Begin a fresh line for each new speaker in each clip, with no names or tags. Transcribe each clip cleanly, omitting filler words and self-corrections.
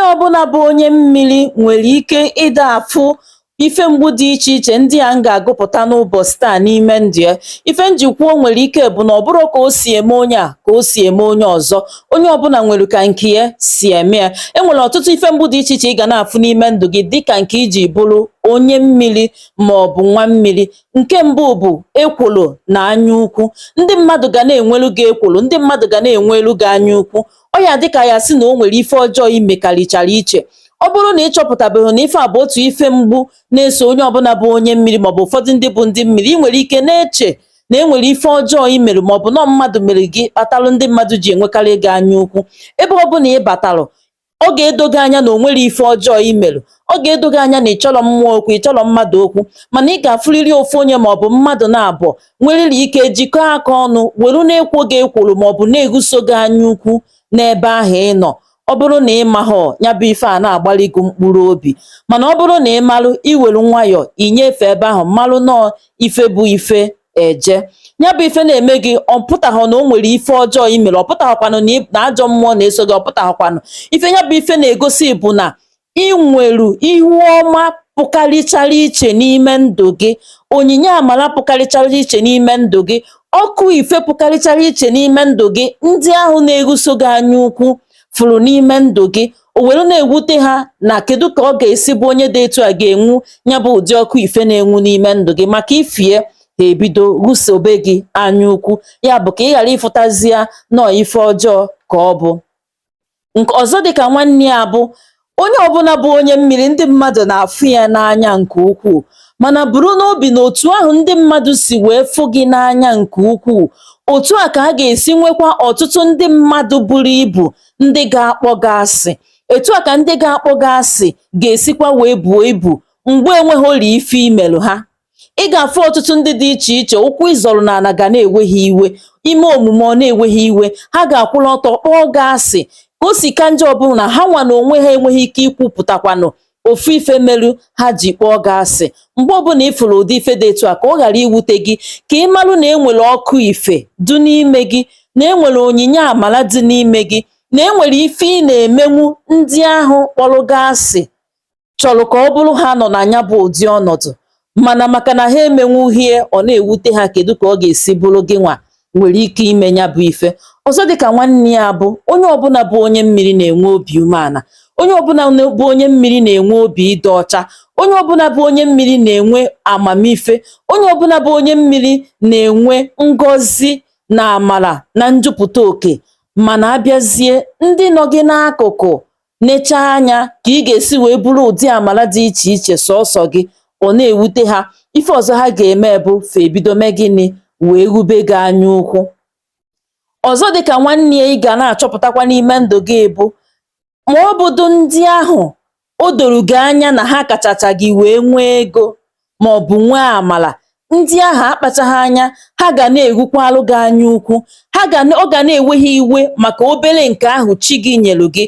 Onye ọbụla bụ onye mmiri nwere ike ịda afụ ife mgbu dị iche iche ndị a m ga-agụpụta n'ụbọchị taa n'ime ndụ ya. Ife m ji kwuo nwere ike bụ na ọ bụrụ ka o si eme onye a ka o si eme onye ọzọ. Onye ọbụla nwere ka nke ya si eme ya. E nwere ọtụtụ ife mgbu dị iche iche ị ga na-afụ n'ime ndụ gị dịka nke iji bụrụ onye mmiri ma ọ bụ nwa mmiri. Nke mbụ bụ ekworo na anya ukwu. Ndị mmadụ ga na-enwelu gị ekworo, ndị mmadụ ga na-enwelu gị anya ukwu. Ọ ya dịka ya sị na o nwere ife ọjọọ i mekarịchara iche. Ọ bụrụ na ị chọpụtabeghị na ife a bụ otu ife mgbu na-eso onye ọbụla bụ onye mmiri maọbụ ụfọdụ ndị bụ ndị mmiri, ị nwere ike na-eche na e nwere ife ọjọọ i mere maọbụ nọọ mmadụ mere gị kpatalụ ndị mmadụ ji enwekarị gị anya ukwu. Ebe ọbụla ị batalụ, ọ ga-edo gị anya na o nwere ife ọjọọ i mere. Ọ ga-edo gị anya na ị chọrọ mmụọ okwu, ị chọrọ mmadụ okwu, mana ị ga-afụrịrị ofu onye maọbụ mmadụ na-abụọ nwerịrị ike jikọọ aka ọnụ were na-ekwo gị ekworo maọbụ na-eguso gị anya ukwu n'ebe ahụ ị nọ. Ọ bụrụ na ị maghọ, ya bụ ife a na-agbalị gị mkpụrụ obi. Mana ọ bụrụ na ị malụ, i were nwayọọ inyefe ebe ahụ malụ nọọ ife bụ ife eje. Ya bụ ife na-eme gị, ọ pụtaghọ na o nwere ife ọjọọ i mere, ọ pụtaghọkwanụ na ajọ mmụọ na-eso gị, ọ pụtaghọkwanụ. Ife ya bụ ife na-egosi bụ na ị nwere ihu ọma pụkarịchara iche n'ime ndụ gị, onyinye amara pụkarịchara iche n'ime ndụ gị, ọkụ ife pụkarịchara iche n'ime ndụ gị. Ndị ahụ na-eguso gị anya ukwu fụrụ n'ime ndụ gị, o were na-ewute ha na kedu ka ọ ga-esi bụ onye dị etu a ga-enwu ya bụ ụdị ọkụ ife na-enwu n'ime ndụ gị. Maka ifie ha ebido gụsobe gị anya ukwu, ya bụ ka ị ghara ịfụtazi ya nọọ ife ọjọọ ka ọ bụ. Nke ọzọ dịka nwanne ya bụ onye ọbụla bụ onye mmiri, ndị mmadụ na-afụ ya n'anya nke ukwuu. Mana buru n'obi na otu ahụ ndị mmadụ si wee fụ gị n'anya nke ukwuu, otu a ka a ga-esi nwekwa ọtụtụ ndị mmadụ buru ibu ndị ga-akpọ gị asị. Etu a ka ndị ga-akpọ gị asị ga-esikwa wee buo ibu mgbe enweghị ife imelụ ha. Ị ga-afụ ọtụtụ ndị dị iche iche ụkwụ ịzọrọ n'ala ga na-ewe ha iwe, ime omume ọ na-ewe ha iwe, ha ga-akwụrụ ọtọ kpọọ gị asị. Ka o si ka njọ bụ na ha nwa na onwe ha enweghị ike ikwupụtakwanụ ofu ife merụ ha ji kpọọ gị asị. Mgbe ọbụla ị fụrụ ụdị ife dị etu a, ka ọ ghara iwute gị, ka ị marụ na e nwere ọkụ ife dị n'ime gị, na e nwere onyinye amara dị n'ime gị, na e nwere ife ị na-emenwu ndị ahụ kpọrọ gị asị chọrọ ka ọ bụrụ ha nọ na ya bụ ụdị ọnọdụ. Mana maka na ha emenwughie, ọ na-ewute ha, kedu ka ọ ga-esi bụrụ gị nwa nwere ike ime ya bụ ife. Ọzọ dịka nwanne ya bụ onye ọbụla bụ onye mmiri na-enwe obi umeala, onye ọbụla bụ onye mmiri na-enwe obi ịdị ọcha, onye ọbụla bụ onye mmiri na-enwe amamife, onye ọbụla bụ onye mmiri na-enwe ngọzi na amara na njupụta oke. Mana abịazie ndị nọ gị n'akụkụ nechaa anya ka ị ga-esi wee bụrụ ụdị amara dị iche iche sọọsọ gị, ọ na-ewute ha. Ife ọzọ ha ga-eme bụ fa ebido mee gịnị? Wee rube gị anya ukwu. Ọzọ dịka nwanne ya ị ga na-achọpụtakwa n'ime ndụ gị bụ ma ọ bụdụ ndị ahụ o doro gị anya na ha kachacha gị wee nwee ego ma ọ bụ nwee amara, ndị ahụ akpachaghị anya ha ga na-erukwalụ gị anya ukwu. Ha ga ọ ga na-ewe ha iwe maka obere nke ahụ chi gị nyere gị.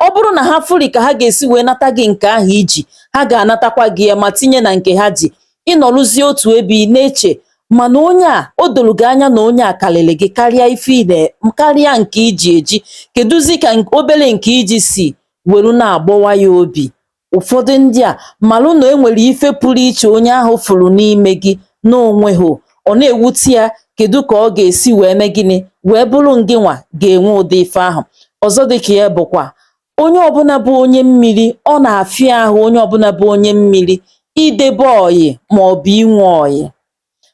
Ọ bụrụ na ha fụri ka ha ga-esi wee nata gị nke ahụ iji, ha ga-anatakwa gị ya ma tinye na nke ha ji. Ịnọrụzie otu ebe ị na-eche mana onye a o doro gị anya na onye a karịrị gị karịa ife ị na karịa nke iji eji, kedụzi ka obere nke iji si were na-agbọwa ya obi. Ụfọdụ ndị a malụ na e nwere ife pụrụ iche onye ahụ fụrụ n'ime gị na onweghị, ọ na-ewute ya, kedu ka ọ ga-esi wee mee gịnị wee bụrụ ngịnwa ga-enwe ụdị ife ahụ. Ọzọ dịka ya bụkwa onye ọbụla bụ onye mmiri, ọ na-afịa ahụ onye ọbụla bụ onye mmiri idebe ọyị maọbụ inwe ọyị.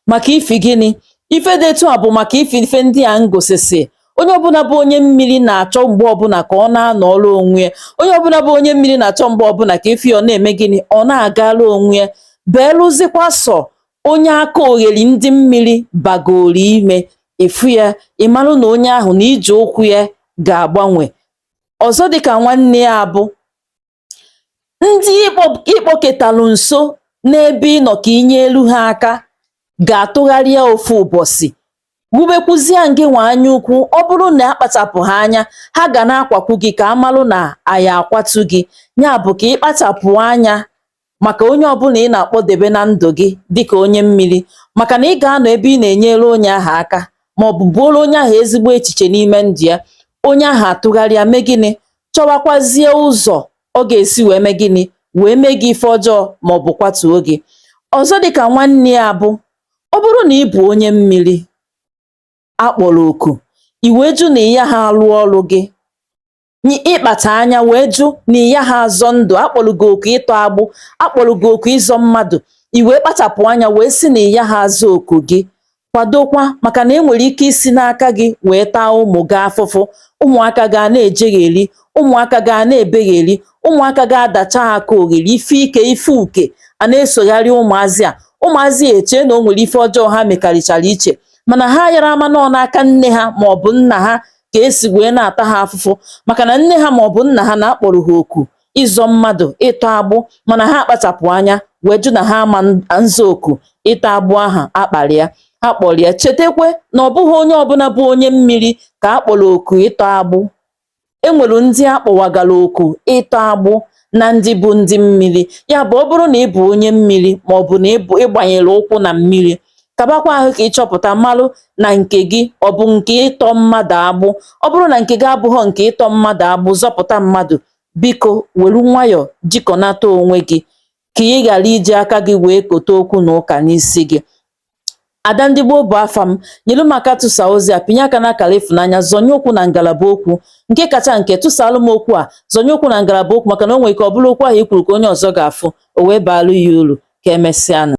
Maka ifi gịnị? Ife dị etu a bụ maka ifi ife ndị a ngosisi. Onye ọbụla bụ onye mmiri na-achọ mgbe ọbụla ka ọ na-anọrọ onwe ya. Onye ọbụla bụ onye mmiri na-achọ mgbe ọbụla ka ife ya ọ na-eme gịnị? Ọ na-agara onwe ya. Beelụzikwa sọ onye aka ogheri ndị mmiri bagoro ime, ịfụ ya, ị marụ na onye ahụ na ije ụkwụ ya ga-agbanwe. Ọzọ dịka nwanne ya bụ ndị ịkpọketalụ nso n'ebe ị nọ ka ị nyelu ha aka ga-atụgharị ya ofu ụbọchị wubekwuzie ngị nwa anya ukwu. Ọ bụrụ na akpachapụ ha anya, ha ga na-akwakwu gị ka amalụ na aya akwatu gị. Ya bụ ka ị kpachapụ anya maka onye ọbụla ị na-akpọdebe na ndụ gị dịka onye mmiri, maka na ị ga-anọ ebe ị na-enyere onye ahụ aka ma ọ bụ buoro onye ahụ ezigbo echiche n'ime ndụ ya, onye ahụ atụgharịa mee gịnị? Chọwakwazie ụzọ̀ ọ gà-èsi wee mee gịnị, wee mee gị ife ọjọọ màọ̀bụ̀ kwatùo gị. Ọzọ dịkà nwanne ya bụ, ọ bụrụ nà ị bụ̀ onye mmiri a kpọ̀rọ̀ òkù, ì wee jụ nà ị yaghị alụ ọlụ̄ gị, ịkpàchà anya wee jụ nà ị yaghị azọ ndụ̀, akpọ̀rọ̀ gị òkù ịtọ̄ agbụ, akpọ̀rọ̀ gị òkù ịzọ̄ mmadụ̀, ì wee kpachàpụ̀ anyā wee sị nà ị yaghị aza òkù gị, kwàdokwa màkà nà e nwèrè ike isī n'aka gị wee taa ụmụ̀ gị afụfụ, ụmụ̀akā gị à na-èjeghèri, ụmụ̀akā gị à na-èbeghèri, ụmụ̀akā gị adàcha aka òghèlè, ife ikē ife ùkè à na-esògharị ụmụ̀azị à, ụmụ̀azị à èchee nà o nwèrè ife ọjọọ ha mèkàrị̀chàrà ichè, mànà ha ayāra ama nọọ n'aka nne ha màọ̀bụ̀ nnà ha kà esì wee na-àta ha afụfụ, màkà nà nne ha màọ̀bụ̀ nnà ha nà-akpọ̀rọ̀ hà òkù ịzọ̄ mmadụ̀, ịtọ̄ agbụ, mànà ha kpachàpụ̀ anya wee jụ nà ha ama nza òkù ịtọ̄ agbụ ahà akpàrà ya ha kpọ̀rọ̀ ya. Chètekwe nà ọ̀ bụghọ̄ onye ọbụla bụ onye mmiri kà a kpọ̀rọ̀ òkù ịtọ̄ agbụ. E nwèrè ndị a kpọ̀wàgàrà òkù ịtọ̄ agbụ na ndị bụ ndị mmiri. Ya bụ̀, ọ bụrụ nà ị bụ̀ onye mmiri màọ̀bụ̀ nà ị gbànyèrè ụkwụ nà mmiri, kàbakwa ahụ kà ị chọpụ̀ta malụ nà ǹkè gị ọ̀ bụ̀ ǹkè ịtọ̄ mmadụ̀ agbụ. Ọ bụrụ nà ǹkè gị abụghọ ǹkè ịtọ̄ mmadụ̀ agbụ, zọpụ̀ta mmadụ̀, biko wèru nwayọ̀ jikọ̀nata onwe gị kà ị ghàra ijī aka gị wee kòte okwu nà ụkà n'isi gị. Ada ndị gboo bụ afa m. Nyelu m aka tụsaa ozi a, pịnye aka n'akara ịfụnanya, zọnye ụkwụ na ngalaba okwu. Nke kacha nke, tụsaalụ m okwu a, zọnye ụkwụ na ngalaba okwu, maka na o nwere ike ọ bụrụ okwu ahụ i kwuru ka onye ọzọ ga-afụ, o wee baalụ ya uru. Ka emesịanụ.